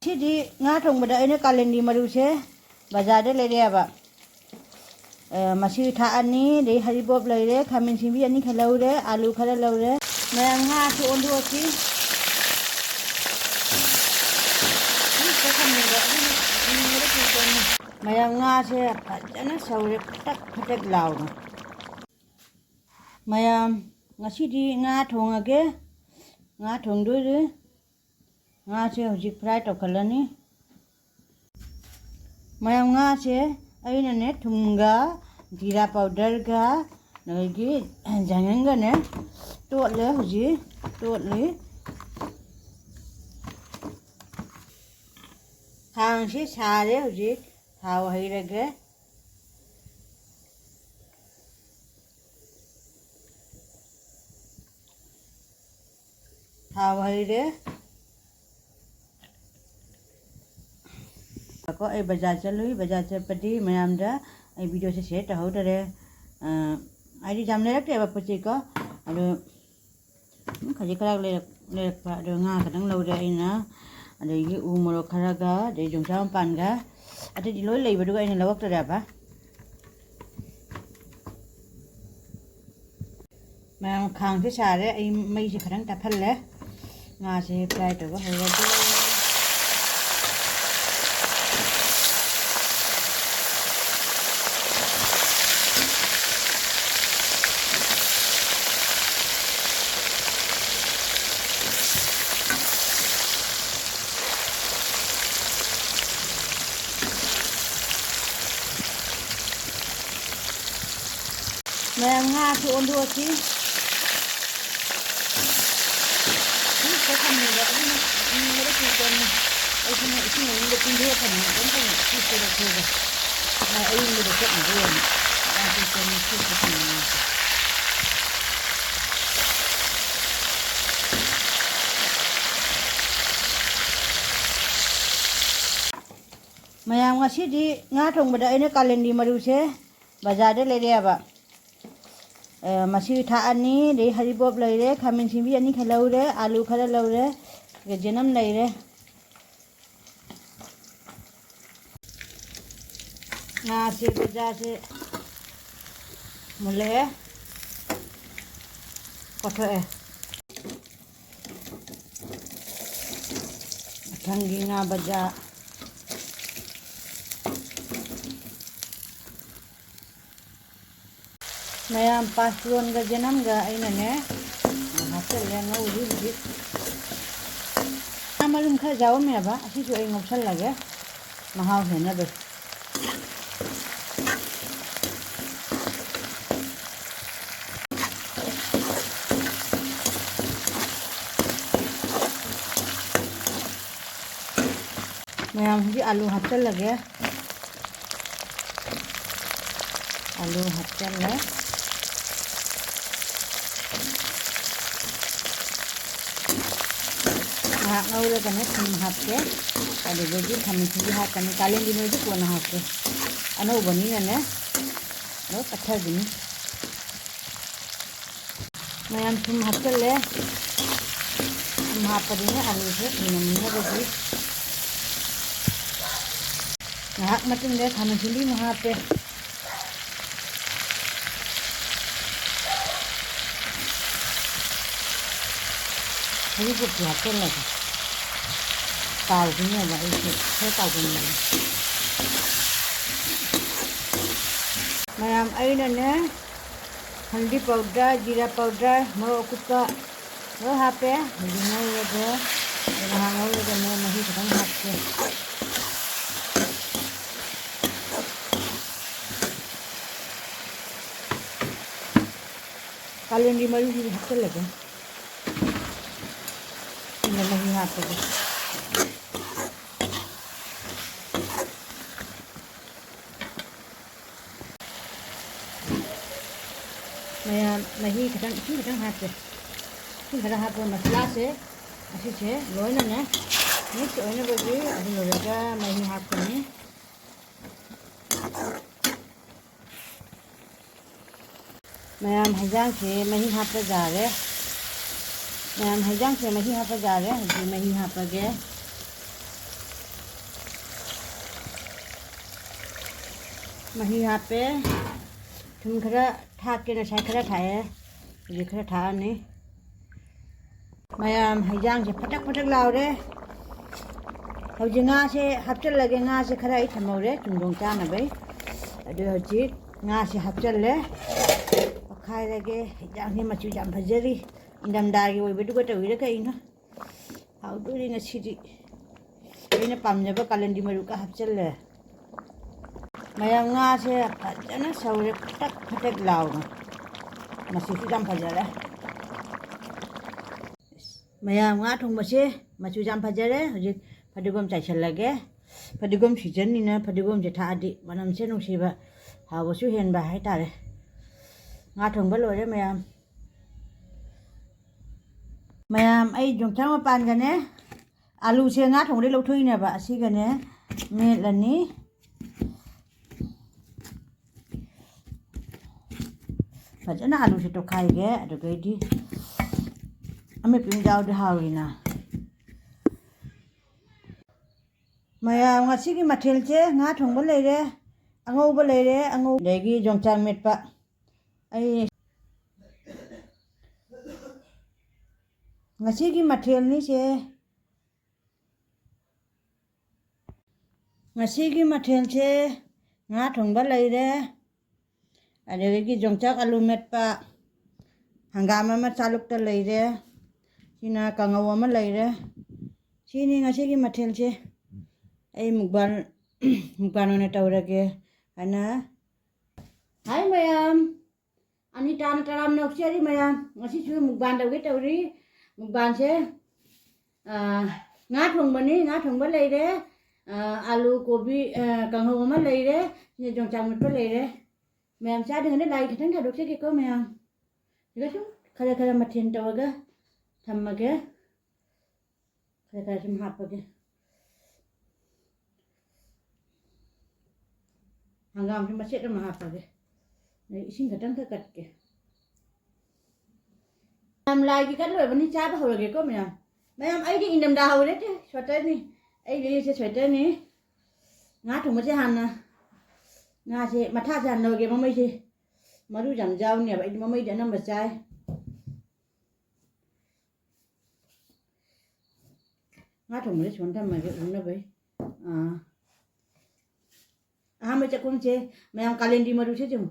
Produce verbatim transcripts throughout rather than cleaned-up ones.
ꯁꯤꯗꯤ ꯉꯥ ꯊꯣꯡꯕꯗ ꯑꯩꯅ ꯀꯥꯂꯦꯟꯗꯤ ꯃꯔꯨꯁꯦ ꯕꯖꯥꯔꯗ ꯂꯩꯔꯛꯑꯦꯕ꯫ ꯑ, ꯃꯁꯤ ꯊꯥꯛꯑꯅꯤ, ꯑꯗꯩ ꯍꯔꯤꯕꯣꯞ ꯂꯩꯔꯦ, ꯈꯥꯃꯦꯟ ꯑꯁꯤꯟꯕꯤ ꯑꯅꯤ ꯈꯔ ꯂꯧꯔꯦ, ꯑꯂꯨ ꯈꯔ ꯂꯧꯔꯦ꯫ ꯃꯌꯥꯝ ꯉꯥꯁꯤ ꯑꯣꯟꯊꯣꯛꯑꯁꯤ꯫ ꯃꯌꯥꯝ ꯉꯥꯁꯦ ꯐꯖꯅ ꯁꯧꯔꯦ, ꯈꯇꯛ ꯈꯇꯛ ꯂꯥꯎꯅ꯫ ꯃꯌꯥꯝ, ꯉꯁꯤꯗꯤ ꯉꯥ ꯊꯣꯡꯉꯒꯦ꯫ ꯉꯥ ꯊꯣꯡꯗꯣꯏꯔꯦ꯫ ꯉꯥꯁꯦ ꯍꯧꯖꯤꯛ fry ꯇꯧꯈꯠꯂꯅꯤ꯫ ꯃꯌꯥꯝ, ꯉꯥꯁꯦ ꯑꯩꯅꯅꯦ ꯊꯨꯝꯒ ꯖꯤꯔꯥ powderꯒ ꯑꯗꯒꯤ ꯖꯥꯏꯉꯪꯒꯅꯦ ꯇꯣꯠꯂꯦ, ꯍꯧꯖꯤꯛ ꯇꯣꯠꯂꯤ꯫ ꯈꯥꯡꯁꯤ ꯁꯥꯔꯦ, ꯍꯧꯖꯤꯛ ꯊꯥꯎ ꯍꯩꯔꯒꯦ꯫ ꯊꯥꯎ ꯍꯩꯔꯦ꯫ ꯀꯣ, ꯑꯩ ꯕꯖꯥꯔ ꯆꯠꯂꯨꯏ꯫ ꯕꯖꯥꯔ ꯆꯠꯄꯗꯤ ꯃꯌꯥꯝꯗ ꯑꯩ videoꯁꯦ share ꯇꯧꯍꯧꯗꯔꯦ꯫ ꯑ, ꯍꯥꯏꯗꯤ ꯌꯥꯝ ꯂꯩꯔꯛꯇꯦꯕ ꯄꯣꯠ ꯆꯩꯀꯣ꯫ ꯑꯗꯣ ꯎꯝ, ꯈꯖꯤꯛ ꯈꯔ ꯂꯩꯔꯛ-, ꯂꯩꯔꯛꯄ꯫ ꯑꯗꯣ ꯉꯥ ꯈꯇꯪ ꯂꯧꯔꯦ ꯑꯩꯅ꯫ ꯑꯗꯒꯤ ꯎ ꯃꯣꯔꯣꯛ ꯈꯔꯒ, ꯑꯗꯩ ꯌꯣꯡꯆꯥꯛ ꯃꯄꯥꯟꯒ꯫ ꯑꯇꯩꯗꯤ ꯂꯣꯏ ꯂꯩꯕꯗꯨꯒ ꯑꯩꯅ ꯂꯧꯔꯛꯇ꯭ꯔꯦꯕ꯫ ꯃꯌꯥꯝ, ꯈꯥꯡꯁꯦ ꯁꯥꯔꯦ꯫ ꯑꯩ ꯃꯩꯁꯦ ꯈꯇꯪ ꯇꯞꯍꯜꯂꯦ꯫ ꯉꯥꯁꯦ fry ꯇꯧꯕ ꯍꯧꯔꯒꯦ꯫ ꯃꯌꯥꯝ, ꯉꯥꯁꯨ ꯑꯣꯟꯊꯣꯛꯑꯁꯤ꯫ ꯐ꯭ꯔꯤꯖꯇ ꯊꯝꯃꯦꯕ, ꯑꯗꯨꯅ ꯏꯪꯕꯗ ꯀꯨꯏ ꯆꯪꯉꯤ꯫ ꯑꯩꯁꯤꯅ ꯏꯁꯤꯡ ꯑꯏꯪꯕ ꯇꯤꯡꯊꯣꯛꯑ ꯊꯝꯃꯦ, ꯑꯗꯨꯝ ꯊꯝꯃꯦ, ꯐ꯭ꯔꯤꯖꯇ ꯂꯧꯊꯣꯛꯑꯒ꯫ ꯃꯥꯏ ꯑꯌꯤꯡꯕꯗ ꯆꯠꯅꯕ ꯑꯣꯏꯅ꯫ ꯌꯥꯝ ꯀꯨꯏ ꯆꯪꯉꯤ ꯐ꯭ꯔꯤꯖꯇ ꯊꯝꯃꯦ ꯉꯥꯁꯦ꯫ ꯃꯌꯥꯝ, ꯉꯁꯤꯗꯤ ꯉꯥ ꯊꯣꯡꯕꯗ ꯑꯩꯅ ꯀꯥꯂꯦꯟꯗꯤ ꯃꯔꯨꯁꯦ ꯕꯖꯥꯔꯗ ꯂꯩꯔꯛꯑꯦꯕ꯫ ꯑ, ꯃꯁꯤ ꯊꯥꯛꯑꯅꯤ, ꯑꯗꯩ ꯍꯔꯤꯕꯣꯞ ꯂꯩꯔꯦ, ꯈꯥꯃꯦꯟ ꯑꯁꯤꯟꯕꯤ ꯑꯅꯤ ꯈꯔ ꯂꯧꯔꯦ, ꯑꯂꯨ ꯈꯔ ꯂꯧꯔꯦ, ꯑꯗꯨꯒ ꯆꯅꯝ ꯂꯩꯔꯦ꯫ ꯉꯥꯁꯦ ꯕꯖꯥꯔꯁꯦ ꯃꯨꯜꯂꯛꯑꯦ, ꯀꯣꯠꯊꯣꯛꯑꯦ꯫ ꯃꯊꯪꯒꯤ ꯉꯥ ꯕꯖꯥꯔ꯫ ꯃꯌꯥꯝ ꯄꯥꯁꯂꯣꯟꯒ ꯖꯦꯅꯝꯒ ꯑꯩꯅꯅꯦ ꯍꯥꯞꯆꯜꯂꯦ, ꯉꯧꯔꯤ ꯍꯧꯖꯤꯛ꯫ ꯉꯥ ꯃꯔꯨꯝ ꯈꯔ ꯌꯥꯎꯔꯝꯃꯦꯕ, ꯑꯁꯤꯁꯨ ꯑꯩ ꯉꯧꯁꯜꯂꯒꯦ ꯃꯍꯥꯎ ꯍꯦꯟꯅꯕ꯫ ꯃꯌꯥꯝ ꯍꯧꯖꯤꯛ ꯑꯂꯨ ꯍꯥꯞꯆꯜꯂꯒꯦ꯫ ꯑꯂꯨ ꯍꯥꯞꯆꯜꯂꯦ꯫ ꯉꯥꯏꯍꯥꯛ ꯉꯧꯔꯒꯅꯦ ꯊꯨꯝ ꯍꯥꯞꯀꯦ꯫ ꯑꯗꯨꯗꯒꯤ ꯈꯥꯃꯦꯟ ꯑꯁꯤꯟꯕꯤ ꯍꯥꯞꯀꯅꯤ꯫ ꯀꯥꯂꯦꯟꯒꯤ ꯃꯔꯨꯗꯤ ꯀꯣꯟꯅ ꯍꯥꯞꯀꯦ꯫ ꯑꯅꯧꯕꯅꯤꯅꯅꯦ ꯂꯣꯏ ꯄꯠꯊꯈꯤꯅꯤ꯫ ꯃꯌꯥꯝ ꯊꯨꯝ ꯍꯥꯞꯆꯜꯂꯦ꯫ ꯊꯨꯝ ꯍꯥꯞꯄꯗꯨꯅ ꯑꯂꯨꯁꯦ ꯊꯨꯅ ꯃꯨꯟꯅꯕꯒꯤ꯫ ꯉꯥꯏꯍꯥꯛ ꯃꯇꯨꯡꯗ ꯈꯥꯃꯦꯟ ꯑꯁꯤꯟꯕꯤ ꯑꯃꯨꯛ ꯍꯥꯞꯄꯦ꯫ ꯍꯔꯤꯕꯣꯞꯇꯤ ꯍꯥꯞꯆꯜꯂꯒꯦ꯫ ꯇꯥꯎꯗꯣꯏꯅꯦꯕ ꯑꯩꯁꯦ ꯈꯔ ꯇꯥꯎꯒꯟꯕꯅꯦ꯫ ꯃꯌꯥꯝ ꯑꯩꯅꯅꯦ ꯍꯜꯗꯤ ꯄꯥꯎꯗꯔ, ꯖꯤꯔꯥ ꯄꯥꯎꯗꯔ, ꯃꯣꯔꯣꯛ ꯑꯀꯨꯞꯄ ꯂꯣꯏ ꯍꯥꯞꯄꯦ꯫ ꯍꯧꯖꯤꯛ ꯉꯧꯔꯒꯦ꯫ ꯉꯥꯏꯍꯥꯛ ꯉꯧꯔꯒꯅꯦ ꯃꯍꯤ ꯈꯤꯇꯪ ꯍꯥꯞꯀꯦ꯫ ꯀꯥꯂꯦꯟꯒꯤ ꯃꯔꯨꯁꯤꯗꯤ ꯍꯥꯞꯆꯜꯂꯒꯦ꯫ ꯁꯤꯅ ꯃꯍꯤ ꯍꯥꯞꯄꯒꯦ꯫ ꯃꯌꯥꯝ ꯃꯍꯤ ꯈꯤꯇꯪ, ꯏꯁꯤꯡ ꯈꯤꯇꯪ ꯍꯥꯞꯀꯦ꯫ ꯏꯁꯤꯡ ꯈꯔ ꯍꯥꯞꯄꯒ ꯃꯁꯂꯥꯁꯦ ꯑꯁꯤꯁꯦ ꯂꯣꯏꯅꯅꯦ ꯃꯤꯛꯁ ꯑꯣꯏꯅꯕꯒꯤ ꯑꯗꯨ ꯂꯣꯏꯔꯒ ꯃꯍꯤ ꯍꯥꯞꯀꯅꯤ꯫ ꯃꯌꯥꯝ ꯍꯦꯟꯖꯥꯡꯁꯦ ꯃꯍꯤ ꯍꯥꯞꯄ ꯌꯥꯔꯦ꯫ ꯃꯌꯥꯝ ꯍꯦꯟꯖꯥꯡꯁꯦ ꯃꯍꯤ ꯍꯥꯞꯄ ꯌꯥꯔꯦ꯫ ꯍꯧꯖꯤꯛ ꯃꯍꯤ ꯍꯥꯞꯄꯒꯦ꯫ ꯃꯍꯤ ꯍꯥꯞꯄꯦ꯫ ꯊꯨꯝ ꯈꯔ ꯊꯥꯛꯀꯦ, ꯉꯁꯥꯏ ꯈꯔ ꯊꯥꯛꯑꯦ, ꯍꯧꯖꯤꯛ ꯈꯔ ꯊꯥꯛꯑꯅꯤ꯫ ꯃꯌꯥꯝ, ꯍꯩꯖꯥꯡꯁꯦ ꯐꯇꯛ ꯐꯇꯛ ꯂꯥꯎꯔꯦ꯫ ꯍꯧꯖꯤꯛ ꯉꯥꯁꯦ ꯍꯥꯞꯆꯤꯜꯂꯒꯦ꯫ ꯉꯥꯁꯦ ꯈꯔ ꯑꯩ ꯊꯝꯍꯧꯔꯦ ꯆꯨꯝꯗꯣꯡ ꯆꯥꯅꯕꯩ꯫ ꯑꯗꯨ ꯍꯧꯖꯤꯛ ꯉꯥꯁꯦ ꯍꯥꯞꯆꯤꯜꯂꯦ, ꯑꯣꯠꯈꯥꯏꯔꯒꯦ꯫ ꯍꯩꯖꯥꯡꯁꯦ ꯃꯆꯨ ꯌꯥꯝ ꯐꯖꯔꯤ꯫ ꯏꯪꯊꯝꯊꯥꯒꯤ ꯑꯣꯏꯕꯗꯨꯒ ꯇꯧꯔꯤꯔ ꯀꯩꯅꯣ? ꯍꯥꯎꯗꯣꯔꯤ ꯉꯁꯤꯗꯤ꯫ ꯑꯩꯅ ꯄꯥꯝꯖꯕ ꯀꯥꯂꯟꯗꯤ ꯃꯔꯨꯀ ꯍꯥꯞꯆꯤꯜꯂꯦ꯫ ꯃꯌꯥꯝ, ꯉꯥꯁꯦ ꯐꯖꯅ ꯁꯧꯔꯦ, ꯐꯇꯛ ꯐꯇꯛ ꯂꯥꯎꯅ꯫ ꯃꯆꯨꯁꯨ ꯌꯥꯝ ꯐꯖꯔꯦ꯫ ꯃꯌꯥꯝ, ꯉꯥ ꯊꯣꯡꯕꯁꯦ ꯃꯆꯨ ꯌꯥꯝ ꯐꯖꯔꯦ꯫ ꯍꯧꯖꯤꯛ ꯐꯗꯤꯒꯣꯝ ꯆꯥꯏꯁꯤꯜꯂꯒꯦ꯫ ꯐꯗꯤꯒꯣꯝ ꯁꯤꯖꯟꯅꯤꯅ ꯐꯗꯤꯒꯣꯝꯁꯦ ꯊꯥꯛꯑꯗꯤ ꯃꯅꯝꯁꯦ ꯅꯨꯡꯁꯤꯕ, ꯍꯥꯎꯕꯁꯨ ꯍꯦꯟꯕ ꯍꯥꯏꯇꯥꯔꯦ꯫ ꯉꯥ ꯊꯣꯡꯕ ꯂꯣꯏꯔꯦ ꯃꯌꯥꯝ꯫ ꯃꯌꯥꯝ, ꯑꯩ ꯌꯣꯡꯆꯥꯛ ꯃꯄꯥꯟꯒꯅꯦ, ꯑꯂꯨꯁꯦ ꯉꯥ ꯊꯣꯡꯕꯗꯩ ꯂꯧꯊꯣꯛꯏꯅꯦꯕ, ꯑꯁꯤꯒꯅꯦ ꯃꯦꯠꯂꯅꯤ꯫ ꯐꯖꯅ ꯑꯂꯨꯁꯦ ꯇꯣꯠꯈꯥꯏꯒꯦ꯫ ꯑꯗꯨꯗꯩꯗꯤ ꯑꯃꯦꯠꯄ ꯑꯃ ꯌꯥꯎꯔꯗꯤ ꯍꯥꯎꯋꯤꯅ꯫ ꯃꯌꯥꯝ, ꯉꯁꯤꯒꯤ ꯃꯊꯦꯜꯁꯦ ꯉꯥ ꯊꯣꯡꯕ ꯂꯩꯔꯦ, ꯑꯉꯧꯕ ꯂꯩꯔꯦ, ꯑꯉꯧ-, ꯑꯗꯒꯤ ꯌꯣꯡꯆꯥꯛ ꯃꯦꯠꯄ꯫ ꯑꯩ ꯉꯁꯤꯒꯤ ꯃꯊꯦꯜꯅꯤꯁꯦ꯫ ꯉꯁꯤꯒꯤ ꯃꯊꯦꯜꯁꯦ ꯉꯥ ꯊꯣꯡꯕ ꯂꯩꯔꯦ, ꯑꯗꯒꯤ ꯌꯣꯡꯆꯥꯛ ꯑꯂꯨ ꯃꯦꯠꯄ, ꯍꯪꯒꯥꯝ ꯑꯃ ꯆꯥꯂꯨꯛꯇ ꯂꯩꯔꯦ, ꯁꯤꯅ ꯀꯥꯡꯉꯧ ꯑꯃ ꯂꯩꯔꯦ꯫ ꯁꯤꯅꯤ ꯉꯁꯤꯒꯤ ꯃꯊꯦꯜꯁꯦ꯫ ꯑꯩ ꯃꯨꯛꯕꯥꯡ, ꯃꯨꯛꯕꯥꯡ ꯑꯣꯏꯅ ꯇꯧꯔꯒꯦ ꯍꯥꯏꯅ꯫ ꯍꯥꯏ ꯃꯌꯥꯝ, ꯑꯅꯤꯇꯥꯅ ꯇꯔꯥꯝꯅ ꯑꯣꯛꯆꯔꯤ ꯃꯌꯥꯝ꯫ ꯉꯁꯤꯁꯨ ꯃꯨꯛꯕꯥꯡ ꯇꯧꯒꯦ ꯇꯧꯔꯤ꯫ ꯃꯨꯛꯕꯥꯡꯁꯦ, ꯑꯥ, ꯉꯥ ꯊꯣꯡꯕꯅꯤ, ꯉꯥ ꯊꯣꯡꯕ ꯂꯩꯔꯦ, ꯑꯥ, ꯑꯂꯨ, ꯀꯣꯕꯤ, ꯑꯥ, ꯀꯥꯡꯍꯧ ꯑꯃ ꯂꯩꯔꯦ, ꯁꯤꯅ ꯌꯣꯡꯆꯥꯛ ꯃꯦꯠꯄ ꯂꯩꯔꯦ꯫ ꯃꯌꯥꯝ ꯆꯥꯗ꯭ꯔꯤꯉꯩꯗ ꯂꯥꯏ ꯈꯤꯇꯪ ꯊꯥꯗꯣꯛꯆꯒꯦꯀꯣ ꯃꯌꯥꯝ꯫ ꯁꯤꯗ ꯁꯨꯝ ꯈꯔ ꯈꯔ ꯃꯊꯦꯜ ꯇꯧꯔꯒ ꯊꯝꯃꯒꯦ꯫ ꯈꯔ ꯈꯔ ꯁꯨꯝ ꯍꯥꯞꯄꯒꯦ꯫ ꯍꯪꯒꯥꯝꯁꯨ ꯃꯆꯦꯠ ꯑꯃ ꯍꯥꯞꯄꯒꯦ꯫ ꯑꯗꯩ ꯏꯁꯤꯡ ꯈꯛꯇꯪ ꯊꯛꯀꯠꯀꯦ꯫ ꯃꯌꯥꯝ, ꯂꯥꯏꯒꯤ ꯀꯠ ꯂꯣꯏꯔꯕꯅꯤ, ꯆꯥꯕ ꯍꯧꯔꯒꯦꯀꯣ ꯃꯌꯥꯝ꯫ ꯃꯌꯥꯝ, ꯑꯩꯗꯤ ꯏꯪꯊꯝꯊꯥ ꯍꯧꯔꯦ, ꯁ꯭ꯋꯦꯇꯔꯅꯤ꯫ ꯑꯩꯒꯤ ꯑꯩꯁꯦ ꯁ꯭ꯋꯦꯇꯔꯅꯤ꯫ ꯉꯥ ꯊꯣꯡꯕꯁꯦ ꯍꯥꯟꯅ ꯉꯥꯁꯦ ꯃꯊꯥꯁꯦ ꯍꯥꯟꯅ ꯂꯧꯔꯒꯦ, ꯃꯃꯩꯁꯦ ꯃꯔꯨ ꯌꯥꯝ ꯌꯥꯎꯅꯦꯕ, ꯑꯩꯗꯤ ꯃꯃꯩꯗꯤ ꯑꯅꯝꯕ ꯆꯥꯏ꯫ ꯉꯥ ꯊꯣꯡꯕꯁꯦ ꯁꯨꯃꯥꯏꯅ ꯊꯝꯃꯒꯦ ꯎꯅꯕꯩ꯫ ꯑꯥ, ꯑꯍꯥꯟꯕ ꯆꯥꯛꯈꯨꯝꯁꯦ, ꯃꯌꯥꯝ ꯀꯥꯂꯦꯟꯗꯤ ꯃꯔꯨꯁꯦ ꯌꯦꯡꯉꯨ꯫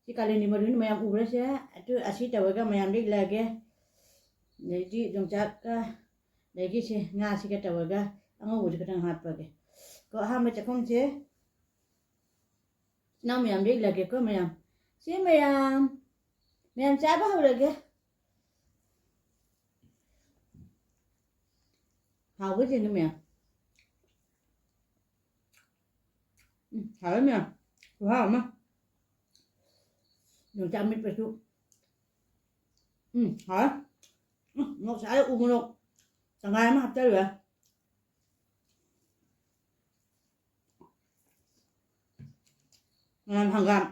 ꯁꯤ ꯀꯥꯂꯦꯟꯗꯤ ꯃꯔꯨꯅꯤ, ꯃꯌꯥꯝ ꯎꯕ꯭ꯔꯥ ꯁꯦ? ꯑꯗꯨ ꯑꯁꯤ ꯇꯧꯔꯒ ꯃꯌꯥꯝꯗ ꯏꯜꯂꯛꯑꯒꯦ꯫ ꯑꯗꯩꯗꯤ ꯌꯣꯡꯆꯥꯛꯀ, ꯑꯗꯒꯤ ꯁꯦ ꯉꯥꯁꯤꯒ ꯇꯧꯔꯒ ꯑꯉꯧꯕꯁꯦ ꯈꯤꯇꯪ ꯍꯥꯞꯄꯒꯦ꯫ ꯀꯣ, ꯑꯍꯥꯟꯕ ꯆꯥꯛꯈꯨꯝꯁꯦ ꯏꯅꯥꯎ ꯃꯌꯥꯝꯗ ꯏꯜꯂꯒꯦꯀꯣ ꯃꯌꯥꯝ꯫ ꯁꯤ ꯃꯌꯥꯝ, ꯃꯌꯥꯝ ꯆꯥꯕ ꯍꯧꯔꯒꯦ꯫ ꯍꯥꯎꯕ ꯆꯦꯡꯗꯣ ꯃꯌꯥꯝ꯫ ꯎꯝ, ꯍꯥꯎꯋꯦ ꯃꯌꯥꯝ꯫ ꯈꯨꯍꯥꯎ ꯑꯃ꯫ ꯌꯣꯡꯆꯥꯛ ꯃꯦꯠꯄꯁꯨ꯫ ꯎꯝ, ꯍꯥꯎꯋꯦ꯫ ꯎꯝ, ꯃꯣꯔꯣꯛ ꯁꯥꯏ, ꯎ ꯃꯣꯔꯣꯛ ꯇꯪꯈꯥꯏ ꯑꯃ ꯍꯥꯞꯆꯜꯂꯦ꯫ ꯃꯌꯥꯝ ꯍꯪꯒꯥꯝ꯫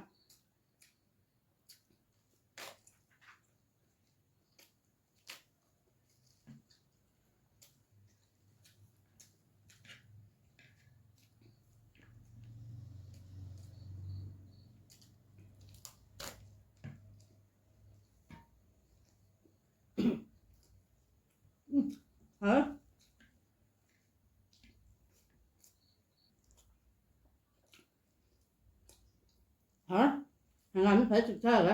ꯎꯝ, ꯍꯥꯎꯋꯦ꯫ ꯍꯥꯎꯋꯦ꯫ ꯍꯪꯒꯥꯝꯗꯤ ꯐꯖꯅ ꯆꯨꯞꯊꯔꯒ꯫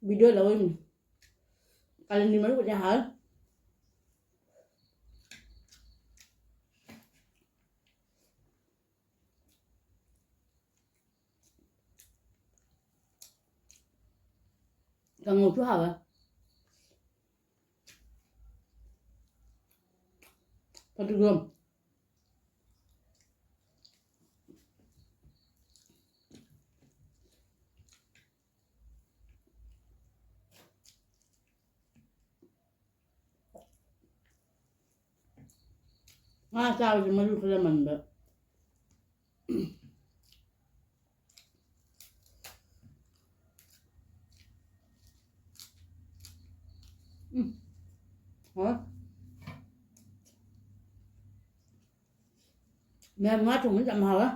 Video ꯂꯧꯔꯤꯅꯤ꯫ ꯀꯥꯂꯦꯟꯒꯤ ꯃꯔꯨꯒꯗꯤ ꯍꯥꯎꯋꯦ꯫ ꯀꯥꯡꯉꯧꯁꯨ ꯍꯥꯎꯋꯦ꯫ ꯐꯗꯤꯒꯣꯝ꯫ ꯉꯥ ꯆꯥꯕꯁꯦ ꯃꯔꯨ ꯈꯔ ꯃꯟꯕ꯫ ꯎꯝ꯫ ꯍꯥꯎꯋꯦ꯫ ꯃꯌꯥꯝ ꯉꯥ ꯊꯣꯡꯕꯁꯦ ꯌꯥꯝ ꯍꯥꯎꯋꯦ꯫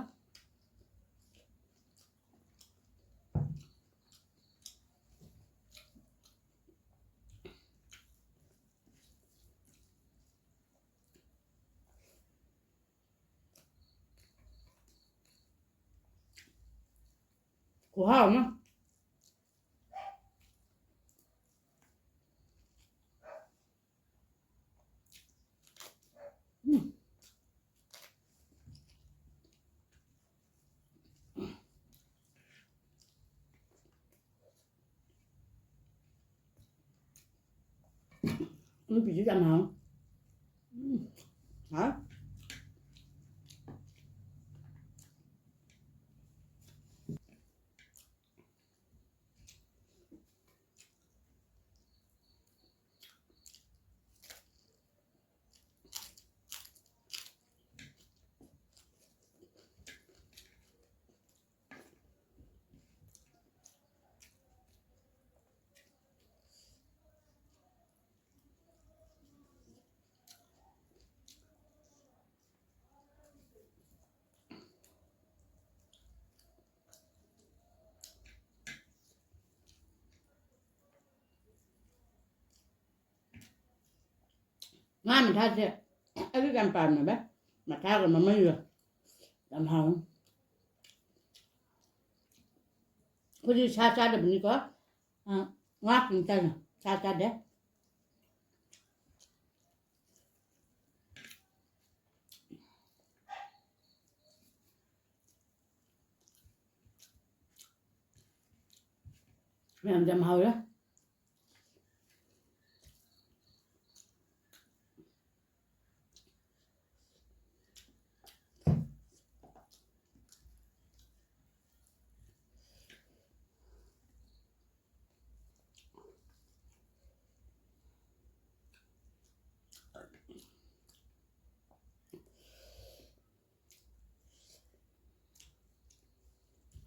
ꯈꯨꯍꯥꯎ ꯑꯃ꯫ ꯎꯝ꯫ ꯅꯨꯄꯤꯁꯨ ꯌꯥꯝ ꯍꯥꯎ꯫ ꯎꯝ꯫ ꯍꯥꯎ꯫ ꯉꯥ ꯃꯊꯥꯁꯦ ꯑꯩꯗꯤ ꯌꯥꯝ ꯄꯥꯝꯃꯦꯕ꯫ ꯃꯊꯥꯒ ꯃꯃꯩꯒ ꯌꯥꯝ ꯍꯥꯎꯋꯤ꯫ ꯑꯩꯈꯣꯏꯗꯤ ꯁꯥ ꯆꯥꯗꯕꯅꯤꯀꯣ꯫ ꯑ, ꯉꯥ ꯈꯛꯇꯪ ꯆꯥꯏꯅ, ꯁꯥ ꯆꯥꯗꯦ꯫ ꯃꯌꯥꯝ ꯌꯥꯝ ꯍꯥꯎꯔꯦ꯫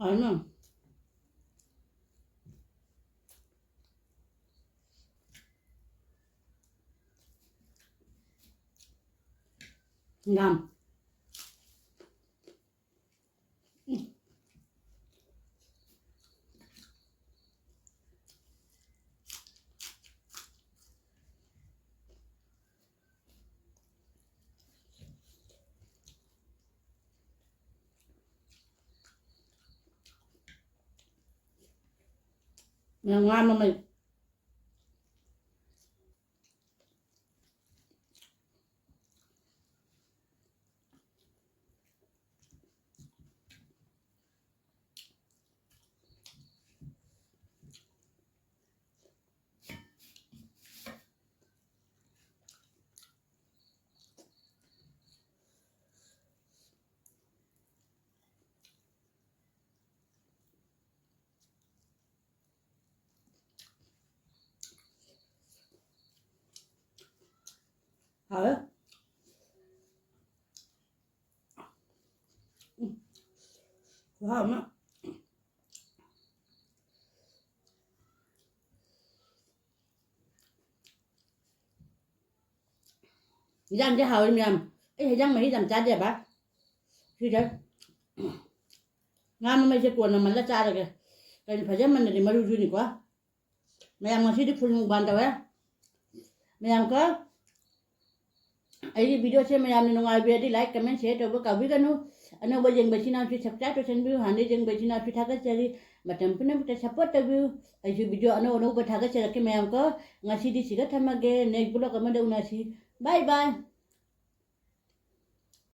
ꯍꯥꯎꯅ꯫ ꯍꯪꯒꯥꯝ꯫ ꯉꯥ ꯃꯃꯩ꯫ ꯍꯥꯎꯋꯦ꯫ ꯎꯝ꯫ ꯈꯨꯍꯥꯎ ꯑꯃ꯫ ꯏꯟꯖꯥꯡꯁꯦ ꯍꯥꯎꯋꯤ ꯃꯌꯥꯝ꯫ ꯑꯩ ꯍꯦꯟꯖꯥꯡ ꯃꯍꯤ ꯌꯥꯝ ꯆꯥꯗꯦꯕ꯫ ꯁꯤꯗ ꯉꯥ ꯃꯃꯩꯁꯦ ꯀꯣꯟꯅ ꯃꯜꯂ ꯆꯥꯔꯒꯦ꯫ ꯀꯩꯅꯣ ꯐꯖꯃꯟꯗꯗꯤ ꯃꯔꯨꯁꯨꯅꯤꯀꯣ꯫ ꯃꯌꯥꯝ ꯉꯁꯤꯗꯤ ꯐꯨꯜ ꯃꯨꯛꯕꯥꯡ ꯇꯧꯋꯦ꯫ ꯃꯌꯥꯝ ꯀꯣ ꯑꯩꯒꯤ ꯚꯤꯗꯤꯑꯣꯁꯦ ꯃꯌꯥꯝꯅ ꯅꯨꯡꯉꯥꯏꯕꯤꯔꯗꯤ like, comment, share ꯇꯧꯕ ꯀꯥꯎꯕꯤꯒꯅꯨ꯫ ꯑꯅꯧꯕ ꯌꯦꯡꯕ ꯏꯆꯤꯟ ꯏꯅꯥꯎꯁꯨ subscribe ꯇꯧꯁꯟꯕꯤꯌꯨ꯫ ꯍꯥꯟꯅ ꯌꯦꯡꯕ ꯏꯆꯤꯟ ꯏꯅꯥꯎꯁꯨ ꯊꯥꯒꯠꯆꯔꯤ꯫ ꯃꯇꯝ ꯄꯨꯝꯅꯃꯛꯇ support ꯇꯧꯕꯤꯌꯨ꯫ ꯑꯩꯁꯨ ꯚꯤꯗꯤꯑꯣ ꯑꯅꯧ ꯑꯅꯧꯕ ꯊꯥꯒꯠꯆꯔꯛꯀꯦ ꯃꯌꯥꯝ ꯀꯣ꯫ ꯉꯁꯤꯗꯤ ꯁꯤꯒ ꯊꯝꯃꯒꯦ꯫ Next vlog ꯑꯃꯗ ꯎꯅꯁꯤ꯫ Bye bye꯫